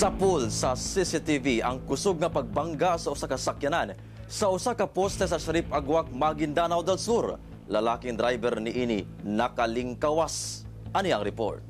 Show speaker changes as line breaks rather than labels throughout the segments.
Sapul sa CCTV ang kusog nga pagbangga sa usa ka sakyanan sa usa ka poste sa Shariff Aguak, Maguindanao del Sur. Lalaking driver niini nakalingkawas. Ani ang report.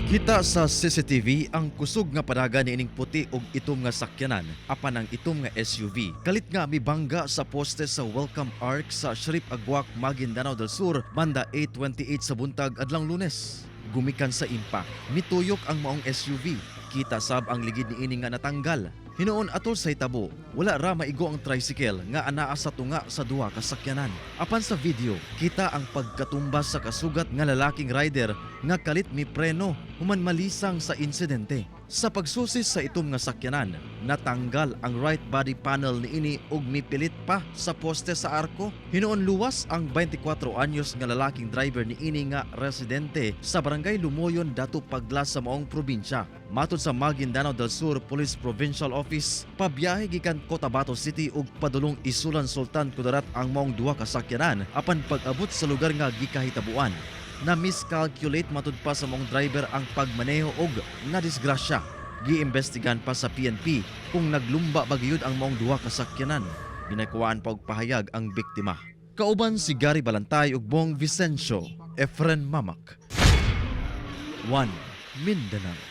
Kita sa CCTV ang kusog nga padagan niining puti ug itom nga sakyanan apan ang itom nga SUV kalit nga mibangga sa poste sa Welcome Arc sa Shariff Aguak, Maguindanao del Sur banda 8:28 sa buntag adlang Lunes. Gumikan sa impact, mituyok ang maong SUV. Kita sab ang ligid niini nga natanggal. Hinuon atol sa hitabo, wala ra maigo ang tricycle nga anaa sa tunga sa duha ka sakyanan. Apan sa video, kita ang pagkatumba sa kasugat nga lalaking rider nga kalit mipreno human malisang sa insidente. Sa pagsusi sa itom nga sakyanan, natanggal ang right body panel niini ug mipilit pa sa poste sa arko. Hinuon luwas ang 24 anyos nga lalaking driver niini nga residente sa Barangay Lumoyon, Datu Paglas sa maong probinsya. Matod sa Maguindanao del Sur Police Provincial Office, pabiyahe gikan Cotabato City ug padulong Isulan, Sultan Kudarat ang maong duha ka sakyanan apan pag-abot sa lugar nga gikahitabuan, na miscalculate matud pa sa maong driver ang pagmaneho og nadisgrasya. Giimbestigahan pa sa PNP kung naglumba ba gyud ang maong duha ka sakyanan. Ginakuhaan pa og pahayag ang biktima. Kauban si Gary Balantay ug Bong Vicencio, Efren Mamac. 1 Mindanao.